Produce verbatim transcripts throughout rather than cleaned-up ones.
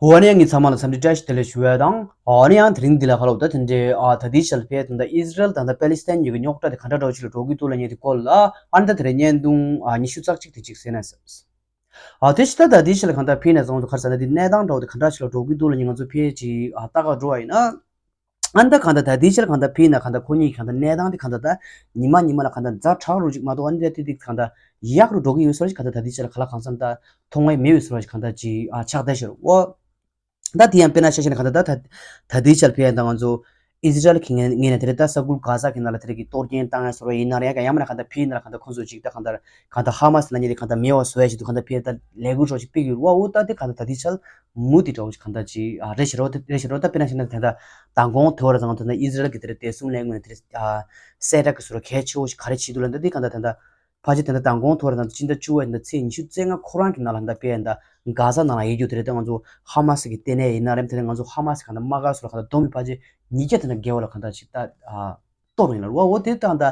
འོ་ནི་ཡང་ངེད་ཚང་མ་ལ་འཚམས་འདྲི་བཀྲ་ཤིས་བདེ་ལེགས་ཞུ་ཡ་དང་། འོ་ནི་ཡང་དེ་རིང་འདི་ལ་ཧ་ལོ་ད་དེ་འདྲའི་ཨ་ད་ལྟའི་ཆར་ཕེ་ད་ལྟ་ཨི་ཟི་རལ་དང་ད་པེ་ལི་སི་ཐན་གཉིས་ཀྱི་རྙོག་དྲ་དེ་ག་འདྲ་འདྲ་བོ་ཞིག་ལ་འགྲོ་གི་འདུག་ལ་ཉེ་དུ་སྐོར་ལ་ཨ་ནི་ད་དེ་རིང་བརྙན་ཐུང་ཨ་ཉི་ཤུ་རྩ་གཅིག་དེ་གཅིག་གསན་ན་བསམས། ཨ་དེ་ཕྱི་ད་ད་ལྟའི་ཆར་ལ་གང་ལྟར་ཕེ་ན་ཚང་དུ་ག་རེ་ཟེར་ན་དེ་གནས་སྟངས་འདྲ་བོ་དེ་ག་འདྲ་ཞིག་ལ་འགྲོ་གི་འདུག་ལ་ཉེ་ང་ཚོ་ཕེ་ཅིག་ཨ་ལྟ་ག་འགྲོ་བ་ཡིན་ན། ཨ་ནི་ད་གང་ལྟར་ད་ལྟའི་ཆར་གང་ལྟར་ཕེ་ན་གང་ལྟར་ཁོ་གཉིས་གང་ལྟར་གནས་སྟངས་དེ་གང་ལྟར་ད་ཉི་མ་ཉི་མ་ལ་གང་ལྟར་ཛ་དྲག་རུ་ཅིག་མ་གཏོགས་ཨ་ནི་ད་དེ་དེ་གང་ལྟར་ཡག་རུ་འགྲོ་གི་ཡོད་ཟེར་བ་ཞིག་གང་ལྟར་ད་ལྟའི་ཆར་ག་ལ་གང་འཚམ་ད་མཐོང་ཡ་མེད་ཡོད་ཟེར་བ་ཞིག་གང་ལྟར་ཅིག་ཨ་ཆགས་བསྡད་ཤག་འོ། ད་དེ་ཡང་དཔེར་ན་ཆ་བཞག་ན་གང་ལྟར་ད་ད་ད་ལྟའི་ཆར་ཕེ་ཡ་ད་ང་ཚོ་ཨི་ཟི་རལ་གྱི་ངོས་ངོས་ནས་དེ་རེད་ད་ས་ཁུལ་གྷ་ཟ་གི་ནང་ལ་དེ་རེད་གི་གཏོར་སྐྱོན་བཏང་ཡ་ཟེར་བ་ཡིན་ན་རེད་ཡ་ཡང་མིན་ན་གང་ལྟར་ཕེ་ཡིན་ན་གང་ལྟར་ཁོང་ཚོ་ཅིག་ད་གང་ལྟར་གང་ལྟར་ཧ་མ་སི་ལབ་མཁན་དེ་གང་ལྟར་མེད་པ་བཟོ་ཡ་ཞིག་ཏུ་གང་ལྟར་ཕེ་ཡ་ད་ལས་འགུལ་རོགས་ཅིག་སྤེལ་གི་རེད་བ། འོ་ད་དེ་གང་ལྟར་ད་ལྟའི་ཆར་མུ་མཐུད་འདྲ་བོ་ཅིག་གང་ལྟར་ཅིག་ཨ་རེད་ཤི་རོ་ད་རེད་ཤི་རོ་ད་དཔེར་ན་བཤད་ན་དེ་ད་མདང་དགོང་དེ་བར་ཙམ་དེ་ན་ཨི་ཟི་རལ་གྱི་དེ་རེད་དེ་སུང་ལས་ངོས་ནས་དེ་རེད་ཨ་གསལ་བསྒྲགས་ཀྱི་བཟོ་འདྲ་གལ་ཆེ་བོ་ཞིག་ག་རེ་བྱེད་འདུག་ལབ་ན་ད་དེ་གང་ལྟར་ད་ལྟ། ཕལ་ཆེར་དེ་འདྲ་མདང་དགོང་ཐོག་རེ་དང་ཕྱི་ཟླ་བཅུ་པ་དང་ཚེས་ཉི་ཤུ་རྩ་ལྔ་ཁོ་རང་གི་ནང་ལ་འདི་དཔེ་ཡང་ད་གྷ་ཟ་ནང་ལ་ཡོད་རྒྱུ་དེ་རེད་ད་ང་ཚོ་ཧ་མ་སི་གི་ལྟེ་གནས་ཡིན་ན་རེད་དེ་ནས་ང་ཚོ་ཧ་མ་སི་གང་ལྟར་དམག་སྒར་སོགས་ལ་གང་ལྟར་བསྡོམས་པའི་ཕལ་ཆེར་ཉིས་བརྒྱ་དེ་འདྲ་བརྒལ་བ་ལ་གང་ལྟར་ཅིག་ད་གཏོར་ཡིན་ལ་རུ་བ་འོ་དེ་ད་ད་ད་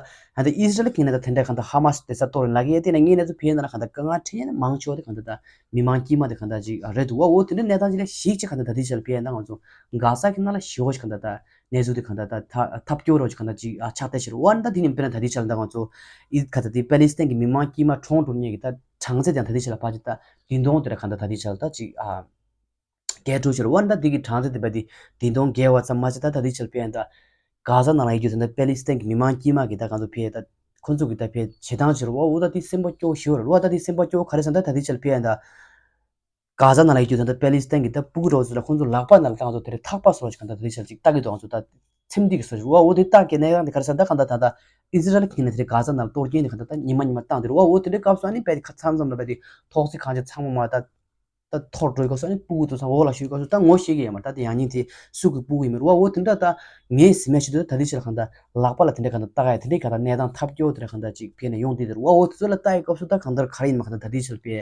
ཨི་ཟི་རལ་གྱི་ནས་ད་དེ་འདྲ་གང་ལྟར་ཧ་མ་སི་དེ་ས་གཏོར་ཡིན་ལ་གི་ཡ་དེ་ནས་ངས་ན་ཚོ་ཕེ་ཡིན་ན་ལ་གང་ལྟར་དཀའ་ངལ་འཕྲད་ཡ་ནས་མང་ཆེ་བ་དེ་གང་ལྟར་ད་མི་མང་དཀྱིལ་མ་དེ་གང་ལྟར་ཅིག་རེད་འདུག་བ། འོ་དེ་འདྲ་གནས་སྟངས་ཅིག་ལ་ཞིག་ཅིག་གང་ལྟར་ད་དེ་ཆ་ལ་ཕེ་ཡིན་ན་ང་ཚོ་གྷ་ཟ་གི་ནང་ལ་ཞི་བ་ཞིག་གང་ལྟར་ད། གནས་ཚུལ་དེ་གང་ལྟར་ད་ཐ་ཐབས་སྐྱོ་རོགས་ཅིག་གང་ལྟར་ཅིག་ཨ་ཆགས་བསྡད་ཤར་བ་ད་དེ་ནི་དཔེར་ན་ད་ལྟའི་ཆར་ད་ང་ཚོ་ཨི་ག་ད་དེ་པེ་ལི་སི་ཐན་གྱི་མི་མང་དཀྱུས་མ་གྲོངས་འགྲོ་མཁན་གྱི་ད་གྲངས་ཚད་ཀྱང་ད་ལྟའི་ཆར་ལ་ཕལ་ཆེར་ད་བདུན་སྟོང་དེ་ར་གང་ལྟར་ད་ལྟའི་ཆར་ལ་ད་ཅིག་ཨ་བརྒལ་འགྲོ་ཤར་བ་ད་དེ་གི་གྲངས་ཚད་དེ་བས་དེ་བདུན་སྟོང་བརྒལ་བ་ཙམ་མ་ཟད་ད་ད་ལྟའི་ཆར་ཕེ་ཡང་ད་གྷ་ཟ་ནང་ལ་ཡོད་རྒྱུ་ད་ད་པེ་ལི་སི་ཐན་གྱི་མི་མང་དཀྱུས་མ་གི་ད་གང་ཚོ་ཕེ་ད་ཁོ་ཚོ་གི་ད་ཕེ་བྱེད་སྟངས་ཤར་བ་འོ་ད་དེ་སེམས་པ་སྐྱོ་ཤོར་བ་ད་དེ་སེམས་པ་སྐྱོ་ག་རེ་ཟེར་ན་ད་ད་ལྟའི་ཆར་ཕེ་ཡང་ད། གྷ་ཟ་ནང་ལ་ཡོད་རྒྱུ་ད་ལྟ་པེ་ལི་སི་ཐན་གྱི་ད་སྤུ་གུ་རོགས་ཚོ་ལ་ཁོང་ཚོ་ལག་པ་ནང་ལ་ད་ང་ཚོ་དེ་རིང་ཐག་པ་བཟོ་བ་ཞིག་གང་ལྟར་དེ་རིང་ཆར་ཅིག་ལྟ་གི་འདུག་ང་ཚོ་ད་ཚེམ་ཐིག་གི་བཟོ་ཞིག་བ་འོ་དེ་ལྟ་གི་གནས་སྟངས་དེ་ག་རེ་ཟེར་ད་གང་ལྟར་ད་ལྟ་ཨི་ཟི་རལ་གྱི་ནས་དེ་རིང་གྷ་ཟ་ནང་ལ་གཏོར་སྐྱོན་དེ་གང་ལྟར་ད་ཉི་མ་ཉི་མ་བཏང་དེ་རུ་བ་འོ་དེ་འདྲའི་སྐབས་སུ་ཨ་ནི་དཔེ་དེ་ཁ་མཚམས་མཚམས་ལ་དཔེ་དེ་ཐོག་བརྩེགས་གང་ཅི་ཚང་མ་མ་ད་ད་འཐོར་འགྲོའི་སྐབས་སུ་ཨ་ནི་སྤུ་གུ་དེ་ཚང་འོག་ལ་ཤོར་སྐབས་སུ་ད་ངོ་ཤེས་ཀྱི་ཡོད་མ་རེད། ད་དེ་ཡང་སྙིང་དེ་སུ་གི་སྤུ་གུ་ཡིན་མིན་རུ་བ་འོ་དེ་འདྲ་ད་ངས་ཟིན་མེད་ཆེད་དུ་ད་དེ་ཕྱིར་གང་ལྟར་ལག་པ་ལ་དེ་འདྲའི་གང་ལྟར་བཏགས་ཡ་དེ་འདྲའི་གང་ལྟར་གནས་སྟངས་ཐབས་སྐྱོ་དེ་འདྲ་གང་ལྟར་ཅིག་ཕེ་ནས་ཡོང་དེ་དེ་རུ་བ་འོ་དེ་ཚོ་ལ་ལྟ་ཡི་སྐབས་སུ་ད་གང་ལྟར་ག་རེ་ཡིན་མ་གང་ལྟར་ད་དེ་ཕྱིར་ཕེ།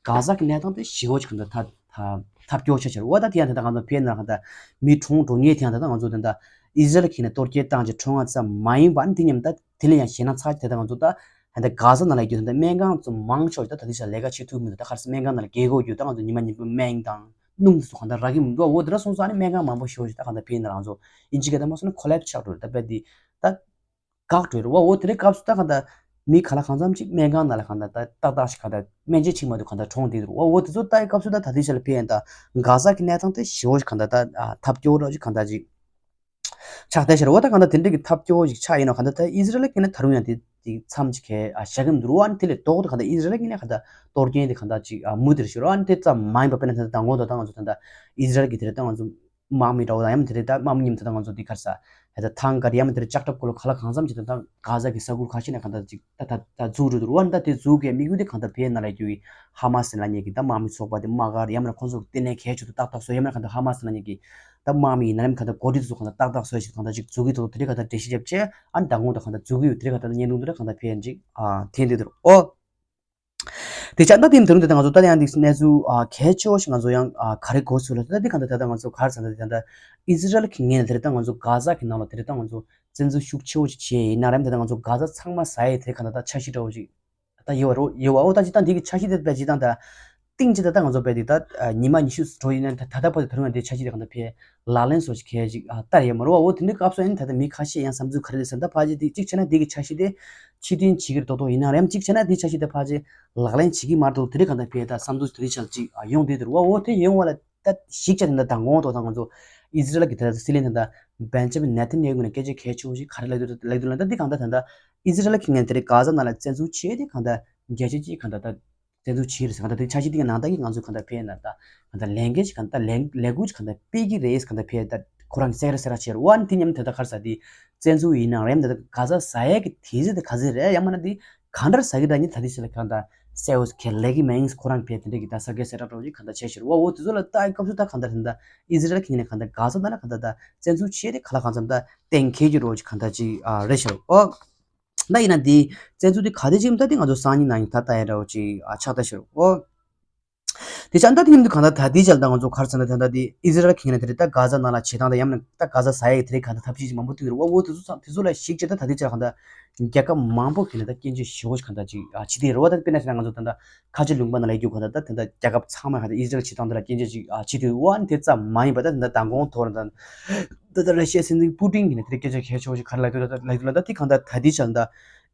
གྷ་ཟ་གི་གནས་སྟངས་དེ་ཞི་བོ་ཅིག་གང་ལྟར་ཐབས་ཐབས་ཐབས་སྐྱོ་ཆ་ཆེར་བ་ད་དེ་ཡང་དེ་ད་གང་ལྟར་ཕེ་ན་གང་ལྟར་མི་གྲོངས་འགྲོ་ཉེས་དེ་ཡང་དེ་ད་ང་ཚོ་དེ་ད་ཨི་ཟི་རལ་གྱི་ནས་གཏོར་སྐྱོན་བཏང་ཅིག་གྲོངས་ང་ཙམ་མ་ཡིན་པ་ཨ་ནི་དེ་མཉམ་ད་དེ་ལས་ཡང་ཞེད་སྣང་ཚ་ཅིག་དེ་ད་ང་ཚོ་ད་ད་གྷ་ཟ་ནང་ལ་ཡོད་ད་སྨན་ཁང་ཚོ་མང་ཆོག་ད་ད་དེ་ཆ་ལས་ཀ་བྱེད་ཐུབ་མི་འདུག་ད་ག་རེ་ཟེར་སྨན་ཁང་ནང་ལ་རྒས་འཁོགས་ཡོད་ད་ང་ཚོ་ཉི་མ་ཉིན་པ་སྨན་དང་སྣུམ་དེ་ཚོ་གང་ལྟར་རག་གི་མི་འདུག་འོ་དེ་འདྲ་སོང་ཙང་ཨ་ནི་སྨན་ཁང་མང་པོ་ཞིག་ད་གང་ལྟར་ཕེ་ན་ང་ཚོ་ཨིན་ཇི་སྐད་ད་མ་སོང་ན་ཁོ་ལེབ་ཆགས་འགྲོ་རེད་ད་དཔེ་དེ་ད། དགག་སྤྲོད་རེད་བ། འོ་དེ་འདྲའི་སྐབས་སུ་ད་གང་ལྟར་མི་ག་ལ་གང་འཚམ་ཅིག་སྨན་ཁང་ནང་ལ་གང་ལྟར་ད་ཏག་ཏག་ཞིག་གང་ལྟར་སྨན་བཅོས་བྱེད་མ་ཐུབ་གང་ལྟར་གྲོངས་བསྡད་འདུག་འོ་འོ་དེ་ཚོ་ལྟ་ཡི་སྐབས་སུ་ད་ད་ལྟའི་ཆ་ལ་ཕེ་ཡང་ད་གྷ་ཟ་གི་གནས་སྟངས་དེ་ཞི་བོ་ཞིག་གང་ལྟར་ད་ཐབས་སྐྱོ་རོགས་ཞིག་གང་ལྟར་ཅིག་ཆགས་བསྡད་ཤར་བ་ད་གང་ལྟར་དེ་འདྲའི་གི་ཐབས་སྐྱོ་ཞིག་ཆགས་ཡིན་ནོ་གང་ལྟར་ད་ཨི་ཟི་རལ་གི་ནས་ད་རུང་ཡང་དེ་དེ་མཚམས་ཅིག་གས་བཞག་གི་མི་འདུག་ཨ་ནི་དེ་ལས་ལྡོག་ཏུ་གང་ལྟར་ཨི་ཟི་རལ་གི་ནས་གང་ལྟར་གཏོར་སྐྱོན་དེ་གང་ལྟར་ཅིག་མུ་མཐུད་ཤར་བ་ཨ་ནི་དེ་ཙམ་མ་ཡིན་པ་དཔེར་ན་ད་ལྟ་མདང་དགོང་དང་ད་ང་ཚོ་ད་ལྟ་ཨི་ཟི་རལ་གི་དེ་ལས་ད་ང་ཚོ། དམག་མི་འདྲ་བོ་དང་ཡང་མིན་དེ་རེད་ད་དམག་མི་མཉམ་དུ་ད་ང་ཚོ་འདི་ག་རེ་ཟ། ཧེ་ད་ཐང་ག་རེ་ཡང་མིན་དེ་རེད་ལྕགས་ཁྲབ་སྐོར་ལ་ག་ལ་གང་འཚམ་ཅིག་ད་ད་གྷ་ཟ་གི་ས་ཁུལ་ཁ་ཤས་ནས་གང་ད་ཅིག་ད་ད་ད་འཛུགས་འགྲོ་འདུག་རུ་བ་ད་དེ་འཛུགས་གི་དམིགས་ཡུལ་དེ་གང་ད་བེད་ན་ལ་རྒྱུ་ཡི་ཧ་མ་སི་ལ་ཉེ་གི་ད་དམག་མི་ཚོགས་པ་དེ་དམག་སྒར་ཡང་མིན་ཁོང་ཚོ་གི་ལྟེ་གནས་གལ་ཆེ་དུ་ཏག་ཏག་བཟོ་ཡང་མིན་གང་ད་ཧ་མ་སི་ལ་ཉེ་གི་ད་དམག་མི་ཡིན་ན་ཡང་གང་ད་འགོ་ཁྲིད་ཚོ་གང་ད་ཏག་ཏག་བཟོ་ཞིག་གང་ད་ཅིག་འཛུགས་གི་འདུག་དེ་རེད་གང་ད་འགྲེལ་བཤད་རྒྱབ་ཆེ་ཨ་ད་དགོང་ད་གང་ད་འཛུགས་གི་ཡོད་དེ་རེད་གང་ད་བརྙན་ཐུང་དེ་རེད་གང་ད་བེད་ཅིག་ཨ་དེ་འདི་དུ་རུ་ཨོ། དེ་ཆ་ད་དེ་དུང་དེ་ང་ཚོ་ད་ཡང་དེ་གནས་ཚུལ་ཨ་གལ་ཆེ་བ་ཞིག་ང་ཚོ་ཡང་ཨ་ག་རེ་གོ་ཚུལ་ལ་ད་དེ་གང་ད་ད་ང་ཚོ་ག་རེ་ཟེར་ན་དེ་ད་ཨི་ཟི་རལ་གྱི་ངོས་ནས་དེ་རེད་ད་ང་ཚོ་གྷ་ཟ་གི་ནང་ལ་དེ་རེད་ད་ང་ཚོ་བཙན་འཛུལ་ཤུགས་ཆེ་བོ་ཞིག་བྱས་ཡིན་ན་རེད་ད་ད་ང་ཚོ་གྷ་ཟ་ཚང་མ་ཟ་ཡི་དེ་གང་ད་ད་འཆར་གཞི་འདྲ་བོ་ཞིག་ད་ཡོད་བ་རོ་ཡོད་བ་འོ་ད་ཅི་ད་འདི་གི་འཆར་གཞི་དེ་པས་ཅི་ད་ད་གཏིང་ཅི་ད་ད་ང་ཚོ་པས་དེ་ད་ཉི་མ་ཉི་ཤུ་འགྲོ་ཡིན་ན་ད་ད་ད་བར་དུ་ད་རུང་ཡང་དེ་འཆར་གཞི་དེ་གང་ད་ཕེ་ལག་ལེན་སོགས་ཀྱི་གལ་ཅིག་ཨ་ལྟར་ཡོད་མ་རེད་བ། འོ་དེ་འདྲའི་སྐབས་སུ་ཨ་ནི་ད་ལྟ་མི་ཁ་ཤས་ཡང་བསམ་ཚུལ་ག་རེ་རེད་ཟེར་ན་ད་ཕལ་ཆེར་དེ་གཅིག་བྱས་ན་དེ་གི་འཆར་གཞི་དེ་ཕྱིར་འཐེན་བྱེད་ཀྱི་རེད་མདོག་མདོག་ཡིན་ན་རེད་ཡང་གཅིག་བྱས་ན་དེ་འཆར་གཞི་དེ་ཕལ་ཆེར་ལག་ལེན་བྱེད་ཀྱི་མ་རེད་འདུག་དེ་འདྲའི་གང་ལྟར་ཕེ་ད་བསམ་ཚུལ་དེ་འདྲའི་ཆ་ཅིག་ཨ་ཡོང་བསྡད་འདུག་བ། འོ་དེ་ཡོང་བ་ལ་ད་གཞིགས་བྱས་ད་ལྟ་མདང་དགོང་ཐོག་ད་ང་ཚོ་ཨི་ཟི་རལ་གྱི་ད་ལྟ་སྲིད་བློན་ད་ལྟ་བན་ཇ་མིན་ནེ་ཐན་ཡ་ཧུ་ནས་སྐད་ཆ་གལ་ཆེ་བོ་ཞིག་ག་རེ་ལབ་འདུག་ལབ་འདུག་ལབ་ན་ད་དེ་གང་ལྟར་ད་ལྟ་ཨི་ཟི་རལ་གྱི་ངོས་ནས་དེ་རིང་གྷ་ཟ་ནང་ལ་བཙན་འཛུལ་བྱས་དེ་གང་ལྟར་རྒྱལ་སྤྱི་གཅིག་གང་ལྟར་ད། བཙན་འཛུལ་བྱས་རེད་ཟེར་གང་ལྟར་དེ་འཆར་གཞི་དེ་གའི་ནང་ལྟར་གྱི་ང་ཚོས་གང་ལྟར་ཕེ་ན་ད་གང་ལྟར་ལས་འགན་ཞིག་གང་ལྟར་ལས་ལས་འགུལ་ཞིག་གང་ལྟར་སྤེལ་གྱི་རེད་ཟེར་གང་ལྟར་ཕེ་ད་ཁོ་རང་གི་གསལ་ར་གསལ་ར་བྱས་རེད་བ། ཨ་ནི་དེ་མཉམ་དུ་ད་ག་རེ་ཟེར་དེ་བཙན་འཛུལ་ཡིན་ནའང་རེད་ད་ག་ཟ་ཟ་ཡས་ཀྱི་དུས་ཚོད་དེ་ག་ཚོད་རེད་ཡང་མིན་ན་དེ་གང་འདྲ་ཟ་གི་འདྲ་ཉིད་ད་དེ་ཞིག་ལ་གང་ལྟར་གསལ་བོ་ཁས་ལེན་གྱི་མ་ཡིན་ཁོ་རང་ཕེ་དེ་འདྲ་གི་ད་ས་གའི་གསལ་ར་འདྲ་བོ་ཞིག་གང་ལྟར་བྱས་ཤེར་བ། འོ་དེ་ཚོ་ལ་ལྟ་ཡི་སྐབས་སུ་ད་གང་ལྟར་ད་ཨི་ཟི་རལ་གྱི་ངོས་ནས་གང་ལྟར་གྷ་ཟ་ནང་ལ་གང་ལྟར་ད་བཙན་འཛུལ་བྱས་ཏེ་ག་ལ་གང་འཚམ་ད་གཏན་འཁེལ་གྱི་རོ་ཞིག་གང་ལྟར་ཅིག་རེད་ཤེར་བ། ད་ཡིན་ན་འདི་བཙན་འཛུལ་འདི་ག་དེ་ཅིག་ད་འདི་ང་ཚོ་སང་ཉིན་ནང་ཡིན་ད་ལྟ་ཡ་འདྲ་བོ་ཅིག་ཨ་ཆགས་ད་ཤེར་འོ། དེ་ཆ་ད་དེ་ཉིན་དུ་གང་ལྟར་ད་ལྟའི་ཆར་ད་ང་ཚོ་ག་རེ་ཟེར་ན། ད་ལྟ་དེ་ཨི་ཟི་རལ་གྱི་ངོས་ནས་དེ་རེད། ད་གྷ་ཛ་ནང་ལ་བྱེད་སྟངས་དང་ཡང་ན་ད་གྷ་ཛ་ཟ་ཡག་གི་དེ་རེད། གང་ལྟར་ཐབས་ཤེས་ཅིག་མང་པོ་བཏོན་ཡོད་རེད་བ། འོ་དེ་ཚོ་ཚང་དེ་ཚོ་ལ་གཞིགས་བྱས་ད་ད་ལྟའི་ཆར་གང་ལྟར་རྒྱལ་ཁབ་མང་པོ་གི་ནས་ད་སྐྱོན་བརྗོད་ཞེ་པོ་ཞིག་གང་ལྟར་ཅིག་ཨ་བྱེད་དེ་རེད་བ། ད་དཔེར་ན་ཟེར་ན་ང་ཚོ་ད་ལྟ་ཁ་ཆེ་ལུང་པ་ནང་ལ་ཡོད་རྒྱུ་གང་ལྟར་ད་ད་ལྟ་རྒྱལ་ཁབ་ཚང་མ་གང་ལྟར་ཨི་ཟི་རལ་བྱེད་སྟངས་དེ་ལ་སྐྱོན་བརྗོད་ཅིག་ཨ་བྱེད་དུས་བ། ཨ་ནི་དེ་ཙམ་མ་ཡིན་པ་ད་ད་ལྟ་མདང་དགོང་ཐོག་རེད། ད་ད་ད་ར་ཤི་ཡའི་སྲིད་འཛིན་པུ་ཏིན་གྱིས་ནས་དེ་རིང་སྐད་ཆ་གལ་ཆེ་བོ་ཞིག་ག་རེ་ལབ་ཀྱི་འདུག་ལབ་ཀྱི་འདུག་ལབ་ན། ད་དེ་གང་ལྟར་ད་ལྟའི་ཆར་ད་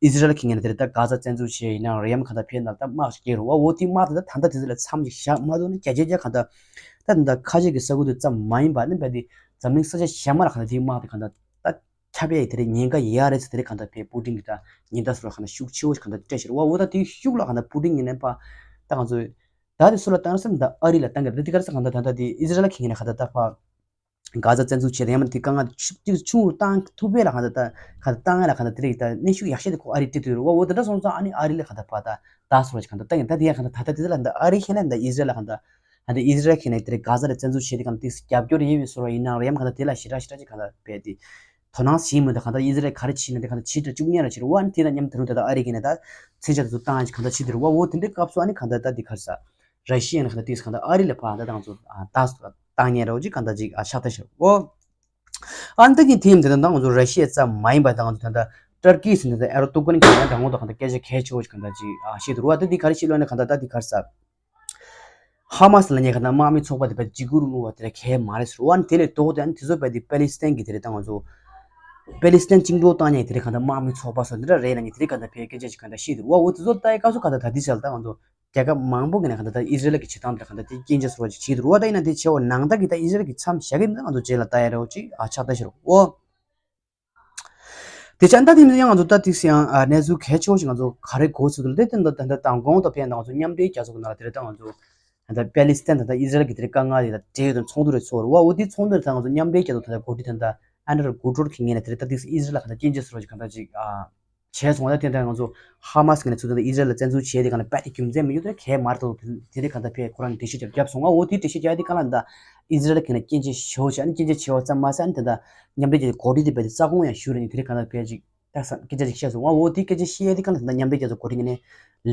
ཨི་ཟི་རལ་གྱི་ངོས་ནས་དེ་རེད། ད་གྷ་ཛ་བཙན་འཛུལ་བྱས་ཡིན་ནའང་རེད། ཡང་གང་ལྟར་ཕེ་ནང་ད་དམག་ཞིག་རྒྱག་རེད་བ། འོ་དེ་དམག་དེ་ད་ད་ལྟ་དེ་ཚོ་ལ་མཚམས་ཤིག་བཞག་མ་ཐུབ་ན་བརྒྱ་ཆ་བརྒྱ་གང་ལྟར་ད་ད་ད་ཁ་ཆེ་གི་ས་ཁུལ་དེ་ཙམ་མ་ཡིན་པ་ནི་རྦད་དེ་འཛམ་གླིང་ས་ཆ་གཞན་མ་ལ་གང་ལྟར་དེའི་དམག་དེ་གང་ལྟར་ད་ཁྱབ་ཡས་དེ་རེད། ཉེན་ཁ་ཡོད་རེད་ཟེར། དེ་རེད། གང་ལྟར་ཕེ་པུ་ཏིན་གྱིས་ད་ཉེན་བརྡ་སོགས་གང་ལྟར་ཤུགས་ཆེ་བོ་ཞིག་གང་ལྟར་སྤྲད་ཤག་རེད་བ། འོ་ད་དེའི་ཤུགས་ལ་གང་ལྟར་པུ་ཏིན་གྱིས་ནས་ཕར་ད་ང་ཚོས་ད་དེ་སུ་ལ་བཏང་ཟེར་ན་ད་ཨ་རི་ལ་བཏང་གི་རེད། ད་དེ་ག་རེ་ཟེར། གང་ལྟར་ད་ད་དེ་ཨི་ཟི་རལ་གྱི་ངོས་ནས་གང་ལྟར་ད་ཕར་གྷ་ཛ་བཙན་འཛུལ་བྱས་ཏེ་ཡང་མིན་དེ་དཀའ་ངལ་ཤུགས་ཆེ་རུ་བཏང་ཐུབ་པའི་ལ་གང་ལྟར་ད་གང་ལྟར་བཏང་ཡ་ལ་གང་ལྟར་དེ་རིགས་ད་གནོན་ཤུགས་ཡག་ཤོས་དེ་ཁོ་ཨ་རི་སྤྲད་དུས་རེད་བ། འོ་དེ་འདྲ་སོང་ཙང་ཨ་ནི་ཨ་རི་ལ་གང་ལྟར་ཕར་ད་ད་སོང་ཅིག་གང་ལྟར་ད་ཡིན། ད་དེ་ཡང་གང་ལྟར་ད་ལྟ་དེ་ལ་ད་ཨ་རི་ཤེས་ན་ད་ཨི་ཟི་རལ་ལ་གང་ལྟར་ད་ད་ཨི་ཟི་རལ་གྱི་ངོས་ནས་དེ་རིགས་གྷ་ཛ་ལ་བཙན་འཛུལ་བྱས་ཏེ་གང་ལྟར་ཏིག་རྒྱབ་སྐྱོར་ཡོད་པའི་བཟོ་འདྲ་ཡིན་ནའང་རེད། ཡང་གང་ལྟར་དེ་ལ་ཞེ་དྲག་ཞེ་དྲག་ཅིག་གང་ལྟར་རྦད་དེ་དོ་སྣང་བྱེད་མི་འདུག་གང་ལྟར་ཨི་ཟི་རལ་ག་རེ་བྱེད་ན་དེ་གང་ལྟར་བྱེད་འགྲོ་བཅུག་མཁན་ར་བྱེད་རེད་བ། ཨ་ནི་དེ་ན་མཉམ་དུ་རུང་ད་ལྟ་ཨ་རི་གི་ནས་ད་མཚོན་ཆ་དེ་ཚོ་བཏང་ཡ་ཅིག་གང་ལྟར་བྱེད་དེ་རུང་བ། འོ་དེ་འདྲའི་སྐབས་སུ་ཨ་ནི་གང་ལྟར་ད་འདི་ག་རེ་ཟ། ར་ཤི་ཡ་ནས་གང་ལྟར་དེ་གང་ལྟར་ཨ་རི་ལ་ཕར་ད་ང་ཚོ་ད་བཏང་ཉན་རོགས་ཅིག་གང་ལྟར་ཅིག་ཨ་ཕྱག་ལྟ་ཞིག་འོ། ཨ་ནི་ད་གིན་དེ་ཡིན་དེ་ད་ང་ཚོ་ར་ཤི་ཡ་ཙམ་མ་ཡིན་པ་ད་ང་ཚོ་ད་ལྟ་ཏུར་ཀི་ཟེར་ནས་ད་ཨེར་ཏོ་གྷན་གྱིས་ཡང་ད་ངོ་ད་གང་ལྟར་སྐད་ཆ་གལ་ཆེ་བོ་ཞིག་གང་ལྟར་ཅིག་ཨ་བཤད་དེ་རུང་བ། ད་འདི་ག་རེ་བཤད་ལབ་ན་གང་ལྟར་ད་འདི་ག་རེ་ཟ། ཧ་མ་སི་ལབ་མཁན་གང་ལྟར་དམག་མི་ཚོགས་པ་དེ་རྦད་འཇིགས་སྐུལ་རུ་བླུགས་པ་དེ་འདྲ་གལ་མ་རེད་ཟེར་བ། ཨ་ནི་དེ་ལས་ལྡོག་སྟེ་ཨ་ནི་དེ་ཚོ་རྦད་དེ་པེ་ལི་སི་ཐན་གྱི་དེ་རེད། ད་ང་ཚོ་པེ་ལི་སི་ཐན་བཅིངས་འགྲོལ་བཏང་མཁན་དེ་རེད། གང་ལྟར་དམག་མི་ཚོགས་པ་སོགས་དེ་འདྲ་རེད་ལབ་མཁན་དེ་རེད། གང་ལྟར་ཕར་སྐད་ཆ་ཅིག་གང་ལྟར་བཤད་དེ་རུང་བ། འོ་དེ་ཚོ་ལྟ་ཡི་སྐབས་སུ་གང་ལྟར་ད་ལྟའི་ཆར་ལ་ད་ང་ཚོ་རྒྱལ་ཁབ་མང་པོ་གི་ནས་གང་ལྟར་ད་ཨི་ཟི་རལ་གྱི་བྱེད་སྟངས་དེ་གང་ལྟར་དེ་སྐྱོན་བརྗོད་བཟོ་འདྲ་ཅིག་བྱེད་དེ་རུང་བ། ད་ཡིན་ན་དེ་ཆེ་བ་ནང་ལྟར་གྱི་ད་ཨི་ཟི་རལ་གྱི་མཚམས་བཞག་གི་མིན་ན་ང་ཚོ་རྗེས་ལ་ལྟ་ཡ་རེད་བ་ཅིག་ཨ་ཕྱག་ལྟ་ཞིག་རེད་འོ། དེ་ཆ་ད་དེ་ཡང་ང་ཚོ་ད་ཏིག་སེ་ཡང་ཨ་གནས་ཚུལ་གལ་ཆེ་བོ་ཞིག་ང་ཚོ་ག་རེ་གོ་ཚུལ་དུ་ལས་དེ་འདི་ད་ལྟ་མདང་དགོང་དང་ཕན་ད་ང་ཚོ་མཉམ་འབྲེལ་རྒྱལ་ཚོགས་ཀྱི་ནང་ལ་དེ་རེད། ད་ང་ཚོ་ད་ལྟ་པེ་ལི་སི་ཐན་ད་ལྟ་ཨི་ཟི་རལ་གྱི་དེ་རེད་དཀའ་ངལ་དེ་ད་འབྲེལ་ཡོད་དང་ཚོགས་འདུ་རེ་ཚོགས་རེད་བ། འོ་དེ་ཚོགས་འདུ་རེ་ད་ང་ཚོ་མཉམ་འབྲེལ་རྒྱལ་ཚོགས་ད་ལྟ་འགོ་ཁྲིད་ད་ལྟ་ཨན་ཌྲི་ཡུ་གུ་ཏེ་རེས་ཁྱེད་ངས་ནས་དེ་རེད། ད་ཏིག་སེ་ཨི་ཟི་རལ་ལ་ག་འདྲ་སྐྱོན་བརྗོད་བཟོ་འདྲ་ཅིག་ག་འདྲ་ཅིག་ཨ་བྱས་སོང་བ། ད་དེ་ད་ང་ཚོ་ཧ་མ་སི་གི་ནས་ཚུར་ད་ལྟ་ཨི་ཟི་རལ་ལ་བཙན་འཛུལ་བྱས་དེ་ག་ལ་རྦད་དེ་རྒྱུ་མཚན་མི་ཡོད་དེ་གལ་མ་རེད། ད་དེ་རེད། གང་ལྟར་ཕར་ཁོ་རང་གིས་འགྲེལ་བཤད་རྒྱབ་རྒྱབ་སོང་བ། འོ་དེ་འགྲེལ་བཤད་རྒྱག་དེ་ག་ལ་ད་ཨི་ཟི་རལ་གྱི་ནས་སྐྱོན་བརྗོད་ཞེ་པོ་བྱས། ཨ་ནི་སྐྱོན་བརྗོད་ཆེ་བ་ཙམ་མ་ཟད་ཨ་ནི་དེ་ད་མཉམ་འབྲེལ་རྒྱལ་ཚོགས་འགོ་ཁྲིད་དེ་རྦད་དེ་རྩ་དགོངས་ཡང་ཞུས་རེད། ནི་དེ་རེད། གང་ལྟར་ཕར་ཅིག་ད་སྐད་ཆ་ཅིག་བཤད་སོང་བ། འོ་དེ་སྐད་ཆ་བཤད་ཡ་དེ་ག་ལ་ད་མཉམ་འབྲེལ་རྒྱལ་ཚོགས་འགོ་ཁྲིད་ངོས་ནས་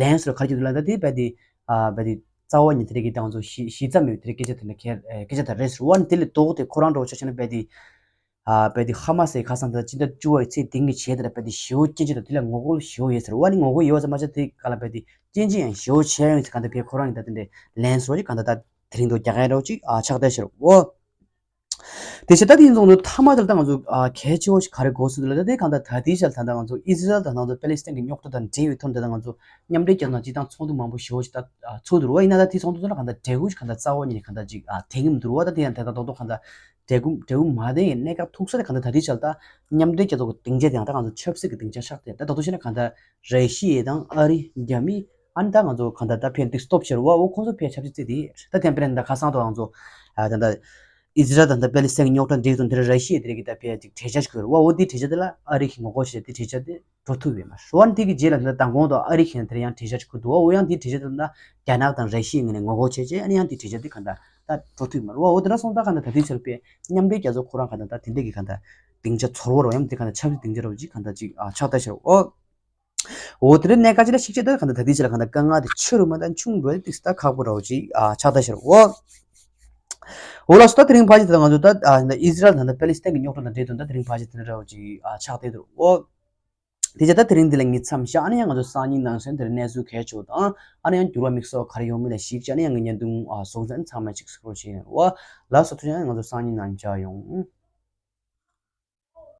ལན་སོགས་ག་རེ་བྱེད་འདུག་ལབ་ན། ད་དེ་རྦད་དེ་ཨ་རྦད་དེ་རྩ་བ་ཉིད་དེ་རེད་གི་ད་ང་ཚོ་གཞི་གཞི་རྩ་མེད་དེ་རེད། སྐད་ཆ་དེ་འདྲ་གལ་ཨེ་སྐད་ཆ་དེ་རེད་ཟེར་བ། ཨ་ནི་དེ་ལས་ལྡོག་སྟེ་ཁོ་རང་འདྲ་བོ་ཆ་བཞག་ན་རྦད་དེ་ཨ་རྦད་དེ་ཧ་མ་སི་ཁ་སང་ད་སྤྱི་ཟླ་བཅུ་པའི་ཚེས་བདུན་གྱི་རྗེས་དེ་ལ་རྦད་དེ་ཞེ་པོ་སྐྱོན་བརྗོད་དང་དེ་ལ་ངོ་རྒོལ་ཞེ་པོ་ཡོད་ཟེར་བ། ཨ་ནི་ངོ་རྒོལ་ཡོད་ཙམ་མ་ཟད་དེ་ག་ལ་རྦད་དེ་སྐྱོན་བརྗོད་ཡང་ཞེ་པོ་བྱས་ཡོང་ཟེར། གང་ལྟར་ཕར་ཁོ་རང་གིས་ད་དེ་འདྲའི་ལན་སོགས་ཀྱི་གང་ལྟར་ད་དེ་རིང་དུ་རྒྱག་གི་ཡོད་རེད་བ་ཅིག་ཨ་ཕྱག་ལྟ་ཞེ་པོ། དེ་བྱས་ད་དེ་ཡིན་ཙང་དུ་མཐའ་མ་དེར་ད་ང་ཚོ་ཨ་གལ་ཆེ་བོ་ཞིག་ག་རེ་གོ་སྲིད་འདུག་ལབ་ན། ད་དེ་གང་ལྟར་ད་ལྟའི་ཆར་ད་ལྟ་ང་ཚོ་ཨི་ཟི་རལ་དང་ང་ཚོ་པེ་ལི་སི་ཐན་གྱི་རྙོག་དྲ་དང་འབྲེལ་བའི་ཐོག་ནས་ད་ང་ཚོ་མཉམ་འབྲེལ་རྒྱལ་ཚོགས་ནང་སྤྱིར་བཏང་ཚོགས་འདུ་མང་པོ་ཞེ་པོ་ཞིག་ད་ཚོགས་འདུག་རེད་བ། ཡིན་ན་ད་དེ་ཚོགས་འདུ་ཚོ་ལ་གང་ལྟར་འབྲས་བུ་ཞིག་གང་ལྟར་རྩ་བ་ཉིད་ནས་གང་ལྟར་ཅིག་ཨ་ལྡན་གྱི་མི་འདུག་རེད་བ། ད་དེ་ཡང་ད་ལྟ་རྡོག་རྡོག་གང་ལྟར་འབྲས་བུ་འབྲས་བུ་མ་ལྡན་ཡའི་གནད་འགག་ཐུག་ས་དེ་གང་ལྟར་ད་ལྟའི་ཆར་ད་མཉམ་འབྲེལ་རྒྱལ་ཚོགས་ཀྱི་སྡིངས་ཆ་དེ་ཡང་ད་ང་ཚོ་ཆབ་སྲིད་ཀྱི་སྡིངས་ཆ་ཆགས་ཏེ། ད་ད་དུང་བཤད་ན་གང་ལྟར་ར་ཤི་ཡ་དང་ཨ་རི་རྒྱ་མི་ཨ་ནི་ད་ང་ཚོ་གང་ལྟར་ད་ཕར་འདི་སི་ཊོབ་བྱེད་རེད་བ། འོ་ཁོང་ཚོ་ཕར་ཆབ་སྲིད་རྩེད་དེ་ད་ཐེམ་པ་རེ་ད་ཁ་སང་དུ་ང་ཚོ་ཨ་ད་ད་ཨི་ཟི་རལ་དང་ད་པེ་ལི་སི་ཐན་གྱི་རྙོག་དྲ་འབྲེལ་དང་དེ་ར་ཤི་ཡས་དེ་རིགས་ཀྱིས་ད་ཕར་ཅིག་གྲོས་འཆར་ཞིག་བཀོད་རེད་བ། འོ་དེའི་གྲོས་འཆར་དེ་ལ་ཨ་རི་གིས་ངོ་རྒོལ་བྱས། དེ་གྲོས་འཆར་དེ་འགྲོ་ཐུབ་ཡོད་མ་རེད་བ། དེ་གི་རྗེས་ལ་ད་མདང་དགོང་དུ་ཨ་རི་གིས་ད་ཡང་གྲོས་འཆར་ཞིག་བཀོད་འདུག་བ། འོ་ཡང་དེའི་གྲོས་འཆར་དེ་ལ་ད་རྒྱ་ནག་དང་ར་ཤི་ཡའི་ངོས་ནས་ངོ་རྒོལ་བྱས་བྱས། ཨ་ནི་ཡང་དེའི་གྲོས་འཆར་དེ་གང་ལྟར་ད་འགྲོ་ཐུབ་ཡོད་མ་རེད་བ། འོ་དེ་འདྲ་སོང་ཙང་གང་ལྟར་ད་ལྟའི་ཆར་ཕར་མཉམ་འབྲེལ་རྒྱལ་ཚོགས་ཁོ་རང་གང་ལྟར་ད་དེ་འདྲས་ཀྱི་གང་ལྟར་སྡིངས་ཆ་ཚོར་བ་རེད་བ། ཡང་དེ་གང་ལྟར་ཆབ་སྲིད་སྡིངས་ཆ་འདྲ་བོ་ཅིག་གང་ལྟར་ཅིག་ཨ་ཆགས་བསྡད་ཤག་འོ། འོ་དེ་རིང་གནད་འགག་ཅིག་ལ་གཞིགས་བྱས་ད་གང་ལྟར་ད་ལྟའི་ཆར་ལ་གང་ལྟར་དཀའ་ངལ་དེ་ཆེ་རུ་མ་ད་ཆུང་རུ་ཏིག་ཙམ་ད་ཁག་པོ་འདྲ་བོ་ཅིག་ཨ་ཆགས་བསྡད་ཤག་འོ། འོ་ལགས་སོ། ད་དེ་རིང་ཕལ་ཆེར་ད་ང་ཚོ་ད་ཨ་ཨི་ཟི་རལ་དང་ད་པེ་ལི་སི་ཐན་གྱི་རྙོག་དྲ་དང་འབྲེལ་དུ་ད་དེ་རིང་ཕལ་ཆེར་དེ་འདྲ་འདྲ་བོ་ཅིག་ཨ་ཆགས་བསྡད་འདུག་འོ། དེ་རྗེས་ད་དེ་རིང་འདི་ལ་ངས་མཚམས་བཞག་ཨ་ནི་ཡང་ང་ཚོ་སང་ཉིན་ནང་ཚུན་དེར་གནས་ཚུལ་གལ་ཆེ་བ་དང་ཨ་ནི་ཡང་འགྱུར་བ་དམིགས་བསལ་ག་རེ་ཡོང་མིན་ལ་གཞིགས་བྱས་ཨ་ནི་ཡང་ངས་བརྙན་ཐུང་ཨ་བཟོ་ཚར། ཚང་མས་ཅིག་གཟིགས་རོགས་བྱེད་ཡིན། འོ་ལགས་སོ། ཐུགས་རྗེ་ཆེ། ང་ཚོ་སང་ཉིན་ནང་མཇལ་ཡོང་།